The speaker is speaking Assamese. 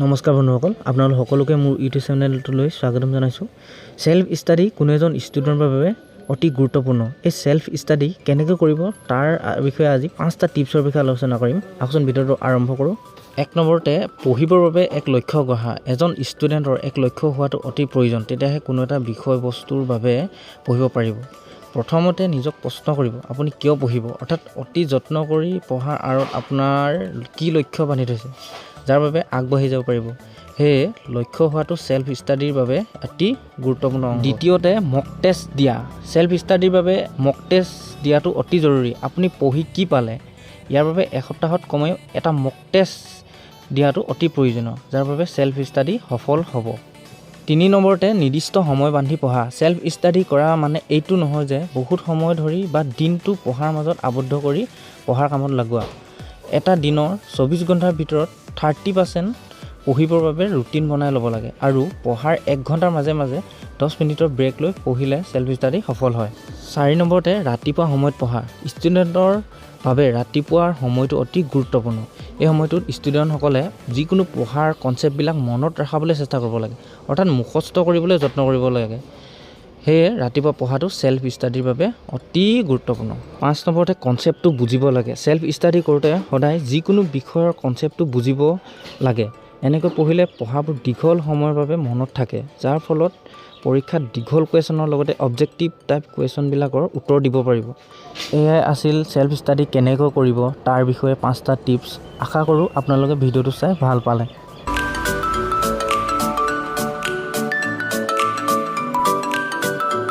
নমস্কাৰ বন্ধুসকল, আপোনালোক সকলোকে মোৰ ইউটিউব চেনেলটোলৈ স্বাগতম জনাইছোঁ। চেল্ফ ষ্টাডি কোনো এজন ষ্টুডেণ্টৰ বাবে অতি গুৰুত্বপূৰ্ণ। এই চেল্ফ ষ্টাডি কেনেকৈ কৰিব, তাৰ বিষয়ে আজি পাঁচটা টিপছৰ বিষয়ে আলোচনা কৰিম। আহকচোন, ভিডিঅ'টো আৰম্ভ কৰোঁ। এক নম্বৰতে, পঢ়িবৰ বাবে এক লক্ষ্য গঢ়া। এজন ষ্টুডেণ্টৰ এক লক্ষ্য হোৱাটো অতি প্ৰয়োজন, তেতিয়াহে কোনো এটা বিষয়বস্তুৰ বাবে পঢ়িব পাৰিব। প্ৰথমতে নিজক প্ৰশ্ন কৰিব, আপুনি কিয় পঢ়িব? অৰ্থাৎ অতি যত্ন কৰি পঢ়াৰ আঁৰত আপোনাৰ কি লক্ষ্য বান্ধি থৈছে, যাৰ বাবে আগবাঢ়ি যাব পাৰিব। সেয়ে লক্ষ্য হোৱাটো চেল্ফ ষ্টাডিৰ বাবে অতি গুৰুত্বপূৰ্ণ অংশ। দ্বিতীয়তে, মক টেষ্ট দিয়া। চেল্ফ ষ্টাডিৰ বাবে মক টেষ্ট দিয়াটো অতি জৰুৰী। আপুনি পঢ়ি কি পালে, ইয়াৰ বাবে এসপ্তাহত কমেও এটা মক টেষ্ট দিয়াটো অতি প্ৰয়োজনীয়, যাৰ বাবে চেল্ফ ষ্টাডি সফল হ'ব। তিনি নম্বৰতে, নিৰ্দিষ্ট সময় বান্ধি পঢ়া। চেল্ফ ষ্টাডি কৰা মানে এইটো নহয় যে বহুত সময় ধৰি বা দিনটো পঢ়াৰ মাজত আবদ্ধ কৰি পঢ়াৰ কামত লগোৱা। এটা দিনৰ 24 ঘণ্টাৰ ভিতৰত 30% পঢ়িবৰ বাবে ৰুটিন বনাই ল'ব লাগে আৰু পঢ়াৰ এক ঘণ্টাৰ মাজে মাজে 10 মিনিটৰ ব্ৰেক লৈ পঢ়িলে চেল্ফ ষ্টাডি সফল হয়। চাৰি নম্বৰতে, ৰাতিপুৱা সময়ত পঢ়া। ষ্টুডেণ্টৰ বাবে ৰাতিপুৱাৰ সময়টো অতি গুৰুত্বপূৰ্ণ। এই সময়টোত ষ্টুডেণ্টসকলে যিকোনো পঢ়াৰ কনচেপ্টবিলাক মনত ৰাখাবলৈ চেষ্টা কৰিব লাগে, অৰ্থাৎ মুখস্থ কৰিবলৈ যত্ন কৰিব লাগে। সেয়ে ৰাতিপুৱা পঢ়াটো চেল্ফ ষ্টাডিৰ বাবে অতি গুৰুত্বপূৰ্ণ। পাঁচ নম্বৰতে, কনচেপ্টটো বুজিব লাগে। চেল্ফ ষ্টাডি কৰোঁতে সদায় যিকোনো বিষয়ৰ কনচেপ্টটো বুজিব লাগে। এনেকৈ পঢ়িলে পঢ়াবোৰ দীঘল সময়ৰ বাবে মনত থাকে, যাৰ ফলত পৰীক্ষাত দীঘল কুৱেশ্যনৰ লগতে অবজেক্টিভ টাইপ কুৱেশ্যনবিলাকৰ উত্তৰ দিব পাৰিব। এয়াই আছিল চেল্ফ ষ্টাডি কেনেকৈ কৰিব তাৰ বিষয়ে পাঁচটা টিপছ। আশা কৰোঁ আপোনালোকে ভিডিঅ'টো চাই ভাল পালে।